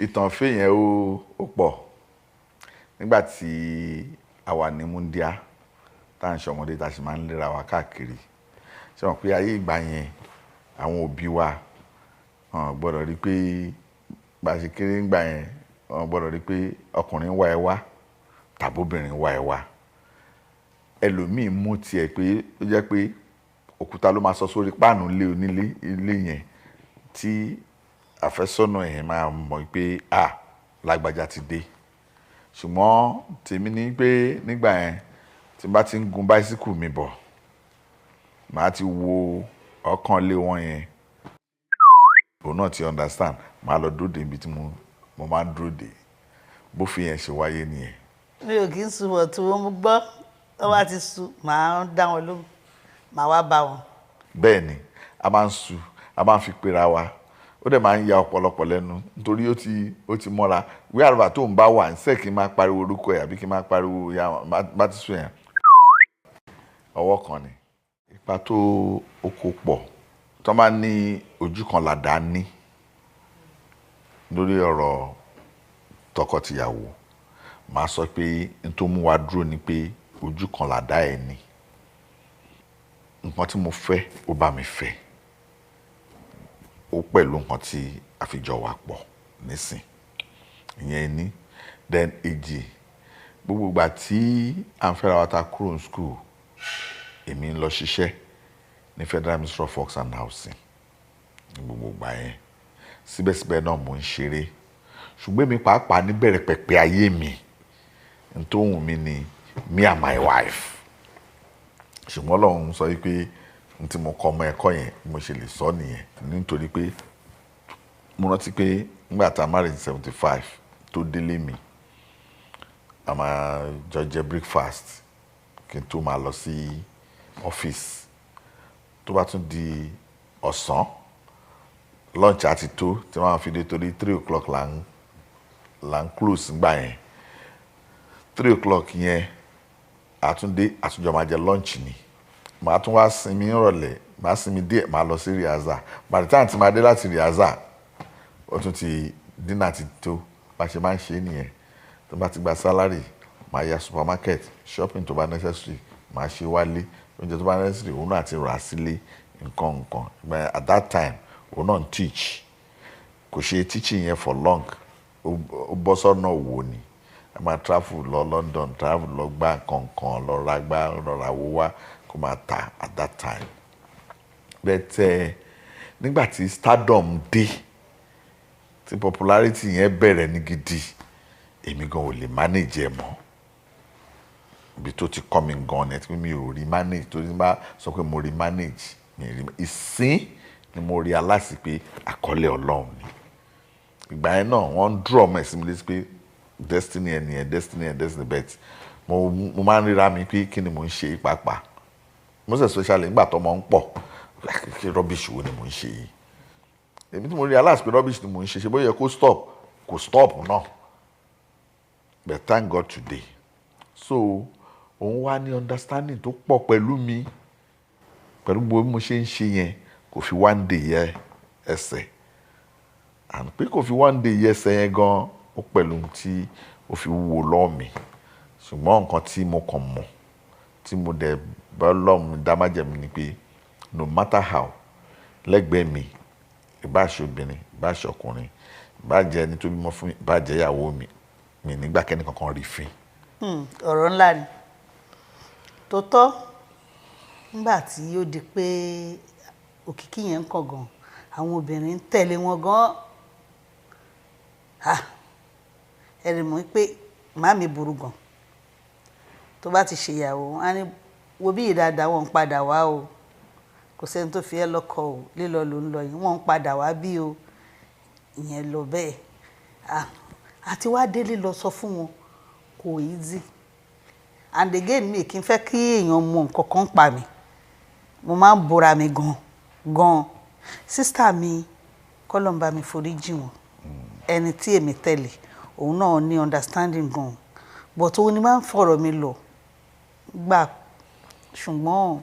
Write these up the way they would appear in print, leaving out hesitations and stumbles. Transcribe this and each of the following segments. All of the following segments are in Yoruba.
Ìtàn ìfẹ́ yẹn ó pọ̀. Nígbà tí a wà ní Mundia, tá à ń ṣọmọdé, tá a sì máa ń léra wa káàkiri. Ṣé wọn pé ayé ìgbà yẹn, àwọn òbí wa wọn gbọ́dọ̀ rí pé bá a ṣe kéré nígbà yẹn, wọn gbọ́dọ̀ rí pé ọkùnrin wá ẹ wá tàbí obìnrin wá ẹ wá. Ẹlòmíì mú tiẹ̀ pé ó jẹ́ pé òkúta ló máa sọ sórí páànù ilé onílé ilé yẹn tí àfẹ́sọ́nà yẹn máa mọ̀ pé a lágbájá ti dé. Ṣùgbọ́n tèmi ní pé nígbà yẹn, tí n bá ti ń gun báísíkù mi bọ̀, màá ti wo ọ̀kan lé wọn yẹn, òun náà ti understand, màá lọ dúró dè níbi tí mo máa ń dúró dè. Bófin yẹn ṣe wáyé nìyẹn. Mi ò kí ń sun, tí wọ́n gbọ́ wọ́n bá ti sun, màá dá wọn lóhùn, màá wá bá wọn. Bẹ́ẹ̀ ni, a máa ń su, a máa ń fi pera wa. Ó dẹ̀ máa ń ya ọ̀pọ̀lọpọ̀ lẹ́nu nítorí ó ti mọ́ra. Wíwá tó ń bá wà ń sẹ́ kí n máa pariwo orúkọ ẹ̀ àbí kí n máa pariwo ya bá ti sùn yẹn. Ọwọ́ kan ni. Ipa tó ó kó pọ̀. Tí wọ́n bá ní ojú kan làdá ní lórí ọ̀rọ̀ tọkọ-tìyàwó, màá sọ pé n tó mú wa dúró ni pé ojú kan làdá ẹ ní. Nǹkan tí mo fẹ́, ó bá mi fẹ́. Ó pẹ̀lú nǹkan tí a fi jọ wà pọ̀ nísìn. Ìyẹn ní. Then èjì, gbogbo ìgbà tí à ń fẹ́ra wa ta kúrò ní school, èmi ń lọ ṣiṣẹ́ ní Federal Ministry of Works and Housing ní gbogbo ìgbà yẹn. Síbẹ̀síbẹ̀ náà mò ń ṣeré. Ṣùgbọ́n èmi pàápàá níbẹ̀rẹ̀ pẹ̀pẹ̀ ayé mi, n tó wù mí ni me and my wife. Ṣùgbọ́n Ọlọ́run sọ wípé n tí mo kọ ọmọ ẹ̀kọ́ yẹn, bí mo ṣe lè sọ nìyẹn. Nítorí pé mo rántí pé nígbà tá a marry ní 75 tó délé mi, a máa jọ jẹ breakfast kí n tó máa lọ sí ọ́fíìsì. Tó bá tún di ọ̀sán, lunch á ti tó tí wọ́n á fi dé torí 3 o'clock là ń close nígbà yẹn. 3 o'clock yẹn, àtúndé àtúnjọ máa jẹ lunch ni. Màá tún wá sinmi nírọ̀lẹ́, màá sinmi díẹ̀, màá lọ sí rehearsal. By the time tí màá dé láti rehearsal, ó tún ti dinner ti tó. Bá ṣe máa ń ṣe nìyẹn. Tó bá ti gba salary, màá ya supermarket, shopping tó bá necessary, màá ṣe wálé. Oúnjẹ tó bá necessary, òun náà ti rà sílé, nǹkan nǹkan. But at that time, òun náà ń teach. Kò ṣe teaching yẹn for long. Ó bọ́ sọ́nà òwò ni. A máa travel lọ London, travel lọ gbá nǹkan kan, lọ ra gbá, lọ ra owó wá kó máa tà at that time. But nígbà tí stardom dé, tí popularity yẹn bẹ̀rẹ̀ ní gidi, èmi gan ò lè manage ẹ̀ mọ́. Ibi tó ti kọ́ mi gan ni tí mi ò rí manage, torí tí n bá sọ pé mo rí manage, mi rí. Ìsín ni mo realize pé àkọlé Ọlọ́run ni. Ìgbà yẹn náà wọ́n ń draw ọmọ ẹ̀ sí mi létí pé destiny ẹ̀ nìyẹn, destiny ẹ̀, destiny, but mo máa ń ríra mi pé kí ni mò ń ṣe pàápàá. Most especially nígbà tó ọmọ ń pọ̀, kí rubbish wo ni mò ń ṣe yìí? Èmi tí mo realize pé rubbish ni mò ń ṣe, ṣe bóyá kó stop, kò stop náà. But thank God today. So òun wá ní understanding tó pọ̀ pẹ̀lú mi, pẹ̀lú gbogbo bí mo ṣe ń ṣe yẹn, kò fi one day yẹ ẹsẹ̀. And pé kò fi one day yẹ ẹsẹ̀ yẹn gan, ó pẹ̀lú ohun tí ó fi wúwo lọ́wọ́ mi. Ṣùgbọ́n nǹkan tí mo kàn mọ̀, tí mo dẹ̀ bá Ọlọ́run dá májẹ̀mú ni pé no matter how, lẹ́gbẹ̀ẹ́ mi, ìbá ṣe obìnrin, ìbá ṣe ọkùnrin, ìbá jẹ́ ẹni tó bímọ fún mi, ìbá jẹ́ ìyàwó mi, mi nígbà kẹ́ni kankan rí fín. Ọ̀rọ̀ ńlá ni. Tó tọ́, nígbà tí ó di pé òkìkí yẹn ń kàn gan, àwọn obìnrin ń tẹ̀lé wọn gan. Ah, ẹ lè mọ̀ pé màámi burú gan. Tó bá ti ṣe ìyàwó, wọ́n á ní wo bí ìdáadáa, wọ́n ń padà wá o. Kò sí ẹni tó fi ẹ́ lọ́kọ o, lílọ ló ń lọ yìí, wọ́n ń padà wá bí o. Ìyẹn lọ bẹ́ẹ̀. Ah, àti wá délé lọ sọ fún wọn, kò easy. And again, mi kì í fẹ́ kí èèyàn mọ nǹkan kan pa mi. Mo máa ń bora mi gan gan. Sister mi, k'Ọlọ́run bá mi foríjì wọ́n. Ẹni tí èmi tẹ̀lé, òun náà ní understanding gan. But òun ni máa ń fọ̀rọ̀ mi lọ gbà, ṣùgbọ́n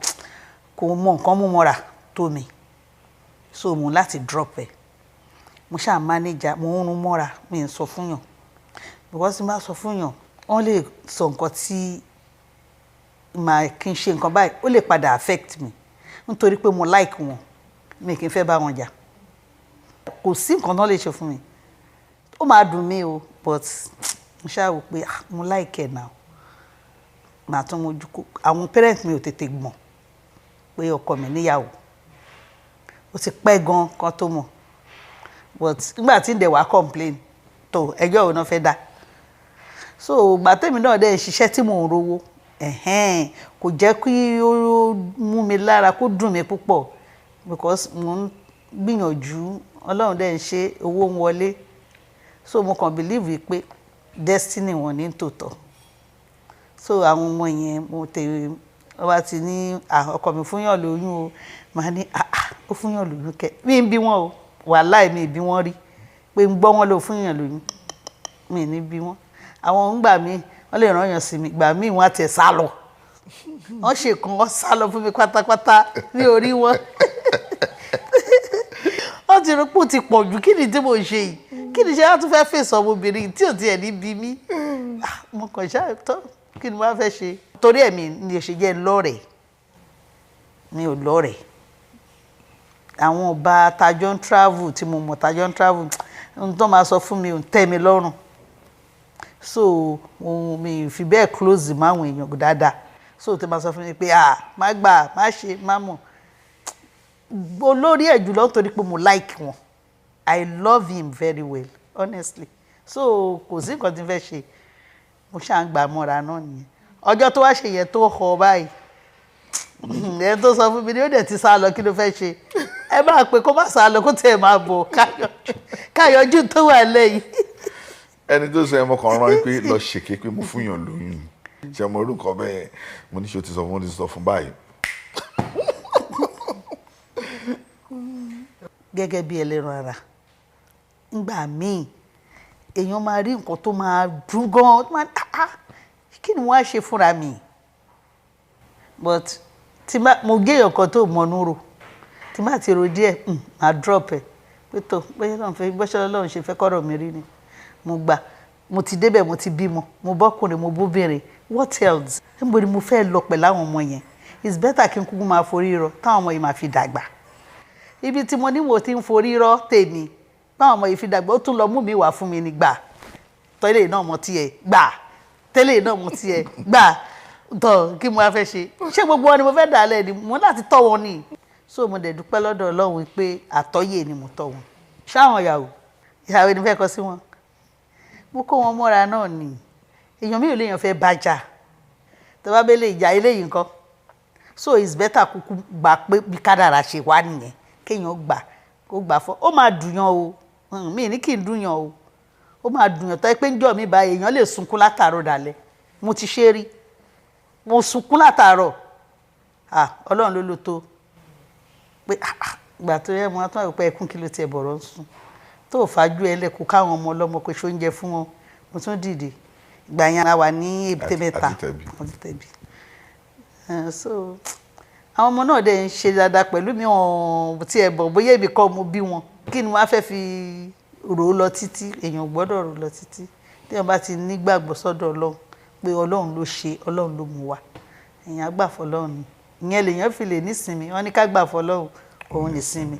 kò mọ nǹkan mú mọ́ra tó mi. So mo láti drop ẹ̀. Mo ṣáà mánéjà, mo ń rún mọ́ra, mi ń sọ fún yàn, because tí n bá sọ fún yàn, wọ́n lè sọ nǹkan tí màá kí n ṣe nǹkan báyìí, ó lè padà affect mi, nítorí pé mo like wọn, mi kì í fẹ́ bá wọn jà. Kò sí nǹkan tán lè ṣe fún mi, ó máa dùn mí o, but mo ṣáà wò pé, ah, mo like ẹ̀ now, màá tún mojú kó. Àwọn parents mi ò tètè gbọ̀n pé ọkọ mi níyàwó. Ó ti pẹ́ gan kan tó mọ̀, but nígbà tí ń dẹ̀ wá complain tó, ẹjọ́ òun náà fẹ́ dá. So ìgbà tèmi náà dẹ̀ ń ṣiṣẹ́ tí mò ń rówó, ẹ̀hẹ́n, kò jẹ́ kí ó mú mi lára, kó dùn mí púpọ̀, because mò ń gbìyànjú, Ọlọ́run dẹ̀ ń ṣe, owó ń wọlé. So mo kàn believe pé destiny wọn ní tòótọ́. So àwọn ọmọ yẹn, mo tẹ wọ́n bá ti ní, "Ah, ọkọ mi fún yàn lóyún o," màá ní, "Ah ah, ó fún yàn lóyún kẹ?" Mi ń bí wọn o, wàláì, mi bí wọn rí pé ń gbọ́ wọn ló fún yàn lóyún, mi ní bí wọn. Àwọn ń gbà mí, wọ́n lè rán yàn sí mi, gbà mí wọ́n á tiẹ̀ sá lọ. Wọ́n ṣe kan, wọ́n sá lọ fún mi pátápátá, mi ò rí wọn. Wọ́n ti rí pé ó ti pọ̀ jù. Kí ni tí mo ṣe yìí? Kí ni ṣe á tún fẹ́ fèsì ọmọbìnrin tí ò tiẹ̀ ní bí mi? Ah, mo kàn ṣáà tọ́, kí ni mo wá fẹ́ ṣe? Torí ẹ̀mí ni ṣe jẹ́ lọ́rẹ̀ẹ́, mi ò lọ́rẹ̀ẹ́. Àwọn ọba tajọ́ ń travel, tí mo mọ̀ tajọ́ ń travel, ohun tó máa sọ fún mi ò ń tẹ́ mi lọ́rùn. So ohun mi fi bẹ́ẹ̀ close mọ́ àwọn èèyàn dáadáa. So tó máa sọ fún mi pé, "Ah, má gbà, má ṣe, má mọ̀," olórí ẹ̀ jùlọ, nítorí pé mo like wọn. I love him very well, honestly. So kò sí nǹkan tí n fẹ́ ṣe, mo ṣáà ń gbà mọ́ra náà nìyẹn. Ọjọ́ tó wá ṣe yẹn tó họ báyìí, ẹni tó sọ fún mi ni ó dẹ̀ ti sá lọ. Kí ló fẹ́ ṣe? Ẹ máa pè kó má sá lọ, kó tẹ̀ máa bọ̀, káyọjú tó wà lẹ́yìn. Ẹni tó sọ ẹ, mo kàn rán pé lọ ṣèké pé mo fún yàn lóyún, ṣe mo orúkọ bẹ́ẹ̀? Mo ní ṣe o ti sọ fún? Mo ti sọ fún báyìí. Gẹ́gẹ́ bí ẹlẹ́ran ara, ńgbà míì èèyàn máa rí nǹkan tó máa dùn gan, tó máa, "Ah ah, kí ni wọ́n á ṣe fúnra mi?" But tí bá mo gé èèyàn kan tó mọnú rò, tí bá ti ro díẹ̀, máa drop ẹ̀ pé tó bóyá Ọlọ́run fẹ́, bóyá Ọlọ́run ṣe fẹ́ kọ́rọ̀ mi rí ni. Mo gbà, mo ti débẹ̀, mo ti bímọ, mo bọ́kùnrin, mo bóbìnrin. What else? Níbo ni mo fẹ́ lọ pẹ̀lú àwọn ọmọ yẹn? It's better kí n kúkú máa forí rọ táwọn ọmọ yìí máa fi dàgbà. Ibi tí mo ní mo ti ń forí rọ tèmi báwọn ọmọ yìí fi dàgbà, ó tún lọ mú mi wá fún mi ní gbà tẹ́lẹ̀ náà mo tiẹ̀ gbà, tẹ́lẹ̀ náà mo tiẹ̀ gbà tọ̀. Kí mo wá fẹ́ ṣe? Ṣé gbogbo wọn ni mo fẹ́ dà lẹ́ ni? Mo láti tọ́ wọn ni. So mo dẹ̀ dúpẹ́ lọ́dọ̀ Ọlọ́run pé àtọ́yè ni mo tọ́ wọn. Ṣáwọn ìyàwó ìyàwó ni fẹ́ kọ sí wọn, mo kó wọn mọ́ra náà ni. Èèyàn mi ò léèyàn fẹ́ bàjá tó bá bẹ́lẹ̀ ìjà eléyìí nǹkan. So it's better kúkú gbà pé bí kádàrà ṣe wá nìyẹn, kéèyàn gbà, kó gbà fọ́. Ó máa dùnyàn o, mi ní kí n dùnyàn o, ó máa dùnyàn tó yẹ pé ń jọ mi báyìí, èèyàn lè sunkún látàárọ̀ dalẹ́. Mo ti ṣe rí, mo sunkún látàárọ̀. Ah, Ọlọ́run ló ló tó pé, ah ah, ìgbà tó yẹ mo á tún àwòpẹ́ ẹkún, kí ló tiẹ̀ bọ̀rọ̀ ń sùn tó fàájú ẹ lẹ́kọ̀ọ́ káwọn ọmọ ọlọ́mọ pé ṣó ń jẹ fún wọn. Mo tún dìde. Ìgbà yẹn a wà ní Èbúté Mẹ́ta. Àti Tẹ̀bí. Àti Tẹ̀bí. So àwọn ọmọ náà dẹ̀ ń ṣe dáadáa pẹ̀lú mi. Wọn tí ẹ bọ̀ bóyá èmi kọ́ mo bí wọn. Kí ni wọ́n á fẹ́ fi rò ó lọ títí? Èèyàn ò gbọ́dọ̀ rò ó lọ títí. Téèyàn bá ti nígbàgbọ́ sọ́dọ̀ Ọlọ́run pé Ọlọ́run ló ṣe, Ọlọ́run ló mú wa, èèyàn á gbà fọlọ́run ni. Ìyẹn lèèyàn fi lè nísinmi. Wọ́n ní ká gbà fọlọ́run, òun nísinmi.